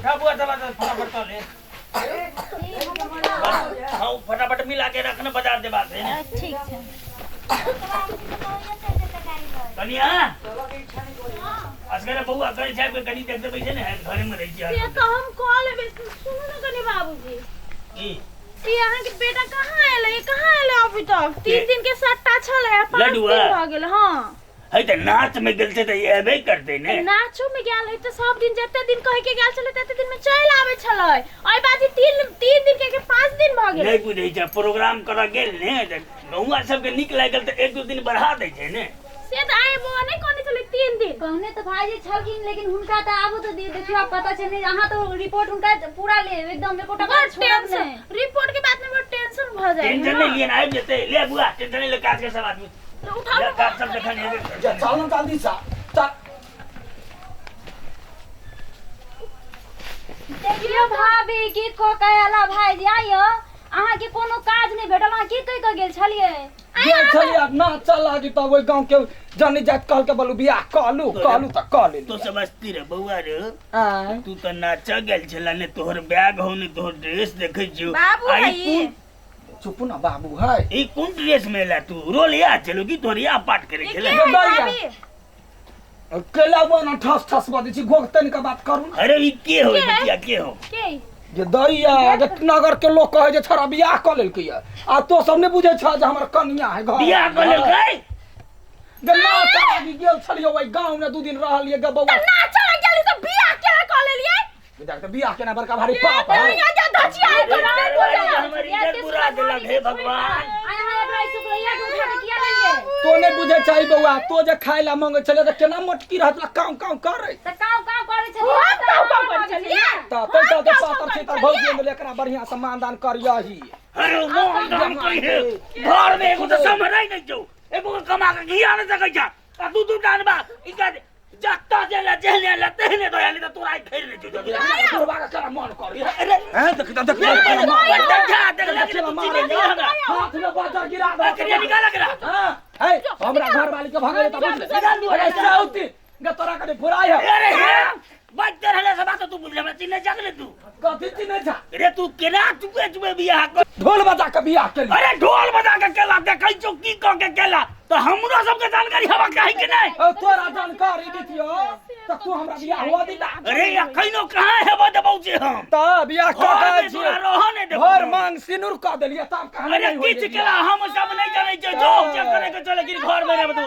उठा बुआ, चला चल फटाफट चल ले। हाँ, फटाफट मिला के रखना बाजार दे बात है ने। ठीक छै। कनिया असगरे बौआ करै छै कनि देख देबै छै ने, घरे में रहै छियै। से तऽ हम कऽ लेबै। सुनू ने कनि बाबूजी। की? ई अहाँके बेटा कहाँ एलै? ई कहाँ एलै अभी तक? 3 दिन के सट्टा छलै, 5 लड्डुआ? दिन भऽ गेल। हँ। है तऽ नाच में गेल छै तऽ एबे करतै ने। नाचो में गेल है तऽ सब दिन जते दिन कहि के गेल छलै तते दिन में चलि आबै छलै। एहि बाजी 3 3 दिन के 5 दिन भऽ गेल। नहि बुझै छै, प्रोग्राम करऽ गेल ने तऽ गौआ सबके नीक लागल तऽ एक दू दिन बढ़ा दै छै ने। से तऽ आइ बौआ नहि कहने छलै 3 दिन। कहने तऽ भाईजी छलखिन, लेकिन हुनका तऽ आबो तऽ दियौ। देखियौ, आब पता छै नहि, अहाँ तऽ रिपोर्ट हुनका पूरा लेब एकदम, एकोटा बड़ बात छोड़ब टेंशन नहि। रिपोर्ट के बात में बड़ टेंशन भऽ जाइ टेंशन है। नहि लिअ ने, आबि जेतै। ले बुआ, टेंशन नहि ले, काज के सब आदमी तऽ उठाउ। ले, काज सब जखन हेबे करतै। जा, चल न जल्दी सँ चल। देखियौ भाभी, की कऽ के अयला भाईजी। आइयो अहाँके कोनो काज नहि भेटल? अहाँ की कहि कऽ गेल छलियै? गेल छलियै ना चल लागी तऽ ओहि गाँव के जनी जात कहलकै, बोलू बियाह कहलू कहलू तऽ कह लेली। तो समझती रे बौआ रे। आँय? तू तऽ नाचऽ गेल छला ने, तोहर बैग हौ ने, तोहर ड्रेस देखै छियौ। बाबू आ ई है ई। कोन चुप ना, बाबू है। ई कोन ड्रेस में एला तू? रोल या चलो की तोहर या पाठ करे ई छला? के है दैया। भाभी? केला बना ठस ठस बजै छी, घोघ तनि के बात करू ने। अरे, ई के हो? के है? बचिया के हो? के? जे दैया जे नगर के लोग कहै जे छोरा बियाह कऽ लेलकै या, आ तो सब नहि बुझै छ जे हमर कनिया है घर। बियाह कऽ लेलकै? गे नाच लागी गेल छलियै ओहि गाँव में, 2 दिन रहलियै गे बौआ। तऽ नाचऽ लग गेली तऽ बियाह केना कऽ लेलियै? देख तऽ बियाह केना बड़का भारी पाप है। कनिया जे धचिया है तोरा नहि बुझल। हमर इज्जत बुरा देलक, हे भगवान। आइ अहाँ एकरा ई सुखलैया के उठा के किया लेलियै? तो नहि बुझै छै बौआ, तो जे खाय ला मंगै छलै तऽ केना मोटकी रहत काव काव करै। तऽ काव काव करै छलियै। हम काव काव करै छलियै? तऽ तै चलते हम काव पातर काव छै तऽ करै भौजी अंदर एकरा बढ़िया से मानदान करियही। अरे, मोहन दान करी हे, घर में एगो तऽ सम्हरै नहि छौ, एगो के कमा के घिया नहि सकै छ आ दू दू टान बा इनका। जत्ता जे ले जेहने ले तेहने दया, नहीं तऽ तोरा आई फेर नहि छौ। बुढ़वा के केना मन करी अरे हैं, देख देख। देख देख देख, तू चिन्है नहीं हमरा। हाथ में बजर गिरा दे। एकरे निकाल एकरा। हाँ, है हमरा घर वाली के भगले त बुझले। निकाल दू। अरे सौती गे, तोरा कने फुराई है। अरे हे, बाजते रहले से बात तू बुझले, हमरा चिन्है जागले तू। कथी चिन्है छा? रे, तू केना चुपे चुपे बियाह कर ढोल बजा के बियाह केली। अरे, ढोल बजा के केला, देखै छौ की कह के केला तऽ हमरो सबके जानकारी हेबाक चाही कि नहि? ओ, तोरा जानकारी दितियो त तू हमरा बियाह हुआ दिता? अरे, अखनो कहाँ हेबऽ देबौ जे हम त बियाह क घर के में तोरा रहऽ नहि देबौ। भर मांग सिनुर क देलिए तब कहाँ अरे, नहीं होई। किछु केला हम सब नहि जानै छियै, जो जे करे के चले, लेकिन घर में रहब तू,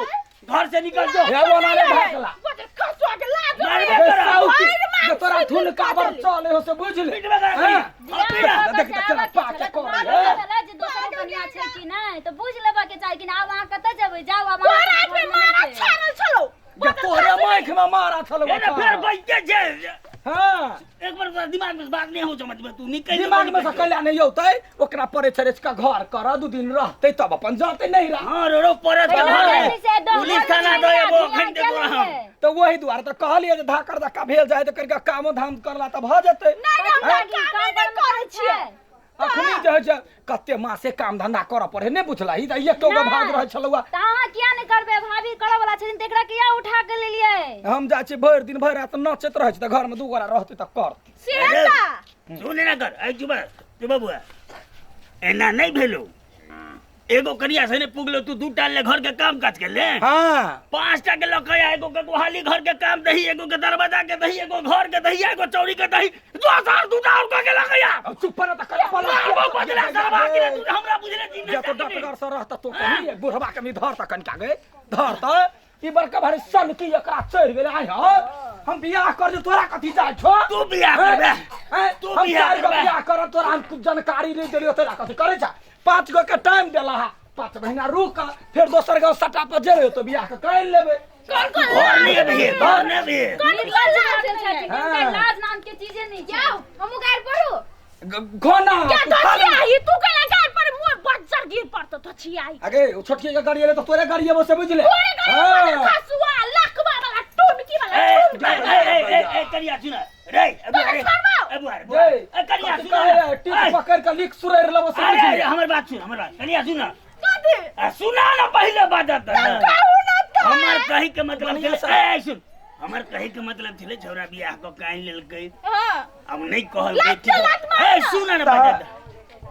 घर से निकल जो। हे बोना रे भागला। बजर खसुआ के लाज। मारबे हे करब। साउती, भरि मांग जे तोरा सिनुर थुन कऽ काबर देली। चले हो से बुझ ले। पिटबे करब। हाँ। हाँ, पीटा। देख देख केना पाके करे है। जे दोसर कनिया छै कि नहि तऽ बुझि लेबऽ के चाही कि नहि। आब अहाँ कतऽ जेबै? जाउ आब। तोरा अहाँ आँखि में मारा छानल छलौ। जे तोरे माइक में मारा छलौ। ए रे, फेर बैठते छै। हाँ। एक बार तोरा दिमाग में बात नहीं हो समझ में, तू निकल जो। दिमाग में से कल्याण नहीं औतै, ओकरा परे छरे का घर कर, 2 दिन रहतै तब अपन जाते नहीं रह। हाँ रो रो परत के घर से में पुलिस थाना दो एबो अखन दे तोरा हम। तऽ वही दुआरे तऽ कहलियै जे धाकर धक्का भेल जाय तऽ कनिका कामो धाम करला तऽ भऽ जेतै। नहि, हम हैं? कामे नहि करै छियै। अखनी जे होइ छै कते मासे काम धंधा करऽ पड़े, नहि बुझलही तऽ एको गो भाग रहै छलौआ। तऽ अहाँ किया नहि करबै? भाभी करऽ वाला छथिन तऽ एकरा किया उठा के लेलियै? हम जाइ छी, भरि दिन भरि राति नचैत रहै छी, तऽ घरमे दू गोरा रहतै तऽ करतै। से तऽ सुन ना कर, ऐ चुप चुप बुआ, एना नहि भेलो। एगो कनिया से नहि पुगलो, तू दू टा ले घर के काम काज के ले। हाँ। पांच टा के लऽ के आ, एगो के गुहाली घर के काम दही, एगो के दरवाजा के दही, एगो घर के दही, एगो चौरी के दही, दोसर दू टा और के लऽ के आ। अब चुप पर तऽ कने पला। मारबो बदला सरवा के, तू हमरा बुझले जी। जे तो डटगर से रहता तो कहीं बुढ़वा के मी धर त कनिका गे धर त, ई बड़का भारी सन की एकरा चढ़ि गेलै। आइ हो, हम बियाह कर जे तोरा कथी जाइ छौ? तू बियाह करबे। हैं? तू हम बियाह चारि गो करबे। बियाह करब, तोरा हम कुछ जानकारी नहि देलियौ, तोरा कथी करै छ? 5 गो के टाइम देला है, 5 महीना रुक, फिर दोसर गाँव सटा पर जेबै तो बियाह के कर लेबै। कोन कोन घर नहीं अभी, घर नहीं अभी। निर्लज्ज लागल छथिन। हाँ। हुनका लाज नाम के चीजे नहि छै। जाओ, हमहूँ गारि पढ़ू। घोना क्या तू खा ले। धचियाही तू केना गारि पर मुँह बज्जर गिर पड़तो धचियाही। अगे ओ छोटकी के गाड़ी एले तऽ तोरे गाड़ी एबो से बुझले। तोरे गारि हाँ। खसुआ लखवा वाला टुनकी वाला ए टुनकी। ए ए ए ए करिया सुन रे, अबू अरे। छोड़बो। अबू अरे। जे ए करिया कथी सुन। कहै रे, टीप ए, पकड़ के लिख सुरेर लेबो से अरे बुझले। अरे, हमर बात सुन, हमर बात करिया सुन। कथी? आ, सुना ना पहिले बात। कहू ना तऽ। हमर कही के मतलब बढ़िआँ छलै से। ए सुन, हमर कहे के मतलब छलै छौड़ा बियाह कऽ के आनि लेलकै। हां। आब नहि कहलकै। लात से लात मार। ए सुन ने बजा,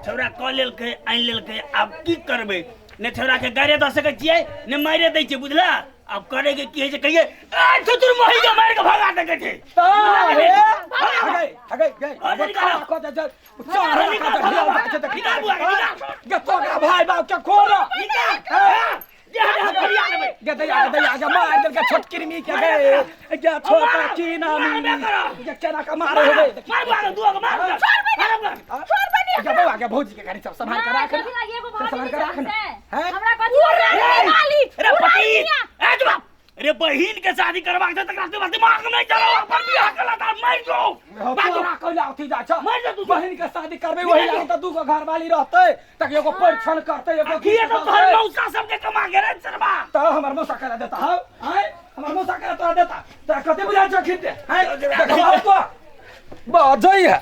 छौड़ा कऽ लेलकै, आनि लेलकै, आब की करबै? ने छौड़ा के गारे दऽ सकै छियै, ने मारे दै छियै, बुझला? आब करे के की होइ छै कहियै? ए चतुर मोही के मारि के भगा सकै छै। अरे हगै हगै गै कऽ दे चल निकाल, निकाल, निकाल बुआ के, निकाल। गे तोरा भाई बाप के खोर निकाल। हाँ, जे हम फरिया लेबै। गे दैया गे दैया गे मार देलकै छोटकिरमी के गे गे छोटा की नामी मारबे करब। गे केना के मारे होबे। मार बुआ के, दुआ के मार बुआ। मार बुआ के। छोड़ बनी। गे बौआ गे भौजी के कनी सब संभाल के राख कथी लागी एगो सब भाभी संभाल के राख नहि ने छै हैं? हमरा कथी रानी वाली। अरे पति, ए चुप। अरे बहिन के शादी करबाक छै तकरा से दिमाग नहीं चलो, अपन बियाह कला ता मर जो। तोरा कैला अथी जाइ छ? मर जा तू। बहिन के शादी करबै वही लागी त दूगो घरवाली रहतै तक एगो परिछन करतै एगो किए तो तोहर मौसा सबके कमा के रे सरबा। त हमर मौसा करा देता हौ आय हमर मौसा करा तोरा देता तोरा कते बुझाइ छ खिते आय देखबा तो बजै है।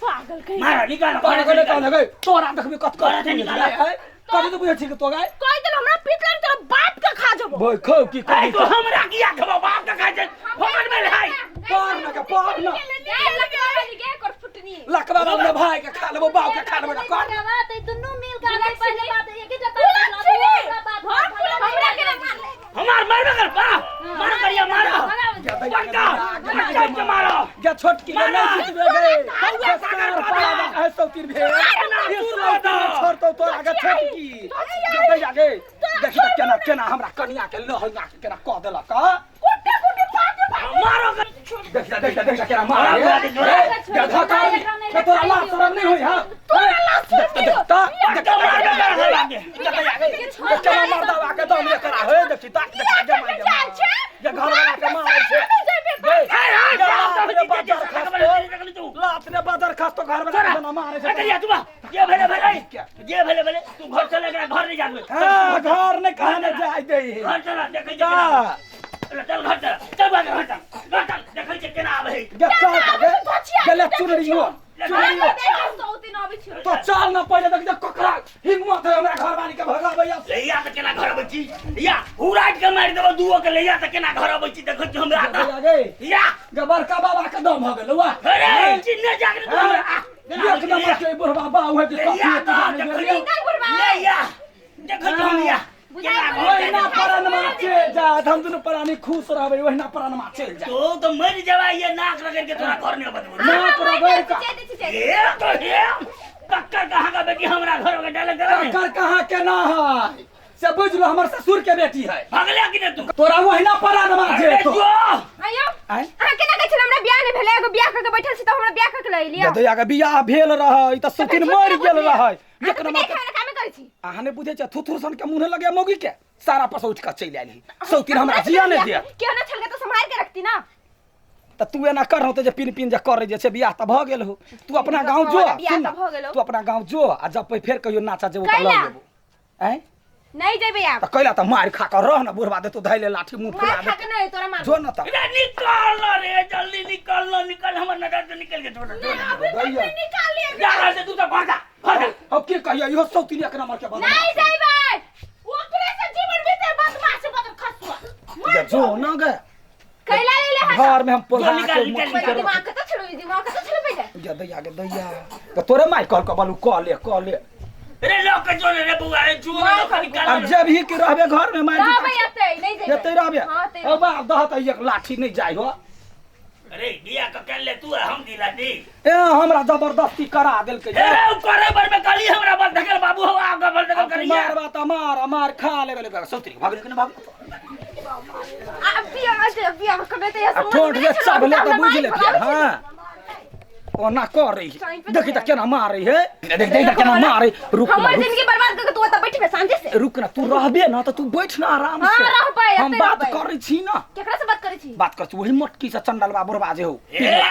पागल कहीं। मार निकाल। तोरा कने तोरा गई तोरा देखबी कत तोरा कर से निकाल। आय कते तो बुझै छी कि तो गाय कोई दिन हमरा पीट लेम तोरा बाप के खा जबो। बोय खौ की आई कही तो हमरा किया खबो बाप के खाइ छै फोकट में है। पर न के पर न फुटनी लकवा बाबू भाई के खा लेबो बाप के खा लेबो ना कर बात ई दुनू मिल के आगे पहले बात एक ही हमरा के ना मार ले। हमार मारबे कर बा मार करिया मार पक्का पक्का के मारो। गे छोटकी के नहीं जीतबे गे कौआ सागर पाला पाला। है सौतीर भे ये सौतीर छोड़तो तोरा आगे छोटकी गे दैया गे देखी त केना केना हमरा कनिया के लहंगा के केना कह देलक ह? कुट्टे कुट्टे पाटे पाटे। मारो कर। देख देख देख केना मार गे गधा कर के तोरा लाज शरम नहीं होई हां? तोरा लाज शरम देख नहीं त पक्का मारबे कर हमरा के। केना मार दवा के दम करा हे देखी त देख गे मार गे गे घर वाला के मारै छै गे हाय हाय गे लात ने बाजार खसतो लात ने बाजार खसतो घर वाला के ना मारे छै। करिया तू बा जे भेले भेले जे भेले भेले तू घर चल, एकरा घर नहीं जाबे। हाँ, घर ने कहा ने जाय दे। घर चला देखै जा छै, चल घर चल, चल बा घर चल, घर चल देखै छै केना आबै है। गे चल गे गेले चुनरियो चुनरियो तो चल न पहिले देख जे ककरा हिम्मत है हमरा घरवाली के भगाबैया। लैया त केना घर अबै छी? या हुराट के मारि देबो दुओ के। लैया त केना घर अबै छी देखै छी हमरा त। गे या गे बड़का बाबा के दम हो गेल वाह। अरे चिन्ने जागृत तू हमरा आ एक नंबर के बुढ़वा बाऊ है कि लैया कथी त जाने देखै गेलियो। लैया देखै छी हम या केना घर ओहिना परानमा चलि जात हम दुनू प्राणी खुश रहबै ओहिना परानमा चलि जात। तो तो मरि जेबा ये नाक रगड़ के तोरा घर नहीं बदबू। नाक रगड़ का हे तो हे कक्कर कहाँ का बेटी हमरा घर में डाले गला में। ककर कहाँ के ना है से बुझ लो हमर ससुर के बेटी है। भगले कि ने तू? तोरा ओहिना परानमा अरे जे तो जो आयो आँय? अहाँ केना कहै छल हमरा बियाह नहि भेलै एगो बियाह कऽ के बैठल छी तऽ हमरा बियाह कऽ के लऽ एलियै। दैया के बियाह भेल रहै तऽ सुतिन मरि गेल रहै एक नंबर के। खाना कामे करै छी। अहाँ नहि बुझै छियै थुथुर सन के मुँह लगे मौगी के सारा पस उठि कऽ चलि आयल सौतिन हमरा जिया नहि दिया। केहनो छल के तऽ सम्हारि के रखती ना। तऽ तू एना कर तऽ जे पिन पिन जे करै जे छै बियाह तऽ भऽ गेल हो तू अपना गाँव जो। बियाह सुन तऽ ना, भऽ गेल हो। तू अपना गाँव जो आ जब फेर कहियो नाचा जेबो तऽ लऽ कैला? लेबो आँय नहीं जेबै आब। तऽ कैला तऽ मारि खा कऽ रह न बुढ़बा देतौ धैले लाठी मुँह फुला मार खा देतौ। के नहि तोरा मार जो न तऽ रे निकल न रे जल्दी निकल न निकल हमर नजर से निकल के छोड़ दैया। निकाल लिया। जा रहल छै तू तऽ घर जा घर जा। अब की कहियो इहो सौतिन एक नंबर के बदमाश। नहीं जाइबै ओकरे से जीवन बीते बदमाश बदल खसुआ। गे जो न गे कैला ले ले घर में हम पोल्हा जो निकाल, के निकाल, मुट्ठी निकाल। के दिमाग कतऽ छलौ ई दिमाग कतऽ छलौ पहिले? गे दैया गे दैया तऽ तोरे माय कहल कऽ बालू कऽ ले कऽ ले। रे लोक के जो रे बउआ रे जो लोक के निकाल अब जब ही के रहबे घर में माय रहबै एतै नहि जेबै। एतै रहबे हां एतै। अब बाप दहत एक लाठी नहीं जाय हो। अरे बिया के कर ले तू आ हम दिला दी। ए हमरा जबरदस्ती करा देलकै। ए रे उ करे बर में कहली हमरा बल धकेल बाबू हो आ बल धकेल करिया। मार बात मार मार खा लेबे ले सौतरी भाग ले भाग। आ बियाह जे बियाह करबै तऽ आ ठोंठ जे चाबले तऽ बुझ ले फेर हां ओना कर रही देखी त केना मारै है देख देख त केना मारै रुक ना, हमर रुक जिंदगी बर्बाद कऽ के तू ओतऽ बैठबे शांति से? रुक ना तू रहबे ना त तू बैठ ना आराम हाँ, से। रहबै, हम एतै बात रहबै। करै छी ना। केकरा से बात करै छी? बात कर छी वही मोटकी से चंडलबा बुढ़बा जे हो ए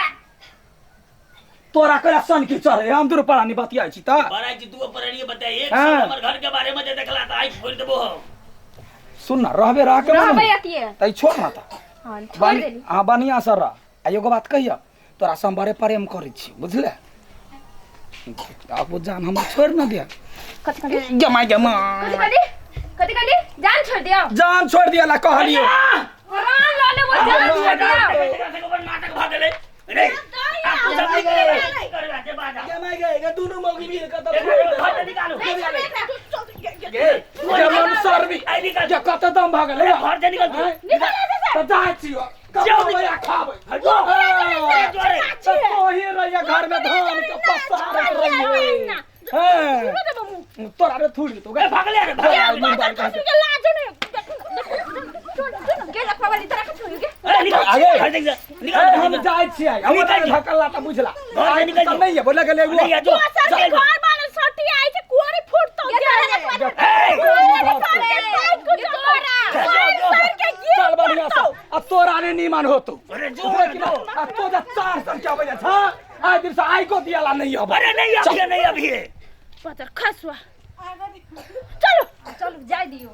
तोरा करा सन की चढ़े हम दुनू प्राणी बतियाइ छी त बड़ा जी तू परनिए बताई एक हाँ। साल हमर घर के बारे में जे देखला त आई फोड़ देबो हम। सुन ना रहबे रह के रहबै मन अतिये। त छोड़ ना त हां छोड़ देली। हाँ बढ़िया से रह आ एगो बात कहिया तोरा से हम बड़े प्रेम करै छी बुझले अब जान हमर छोड़ न दिया। कथी कहली? जमा जमा कथी कहली? कथी कहली? जान छोड़ दिया। जान छोड़ दिया ला कहलियो। प्राण लऽ लेबो जान छोड़ दियौ। नाटक भऽ गेलै रे। आब तू सब निकल करबा जे बाजा। गे माय गे, गे दुनू मौगी मिल के तऽ एकरा घर से निकालू। गे गे मन सर्वी। आइ निकाल। गे कते दम भऽ गेलै। घर से निकल तू। निकल ऐसे से। तऽ जाइ छियौ। जाओ कतौ निकल। भैया खाबै। हटो। जोरे। तऽ तोही रहिए घर में धान के पसारैत रहिए। हाँ। छुरो देबो मुँह। तोरा रे थूड़ जेतौ गे। ए, भागले रे, भागले। भागले। मुँह बाल बात के लाजो नहीं। गे लफड़ा वाली तरह छुई गे। ए, निकल। आगे। घर से निकल। ए, हम निकल। जाइ छियै। हमरा निकल जी। धकला तऽ बुझला। घर से निकल तऽ जी। नहीं है बोले गेलै एगो। नहीं है, जो। सर के चल। घर वाले सटी आई छै कुआरी फूटतो गे गे। तोरा ए, कुआरी जो, जो। सर के गिर चल बढ़िया से। आ तोरा ने नीमन होतो। अरे जो, देख जो। आ तो जा चार सौ के बजे छा। आइ दिन से आइ को दियाला नहीं अब। अरे नहीं अभी है, नहीं अभी है। पतर खसुआ। चलो। चलू जाय दियौ।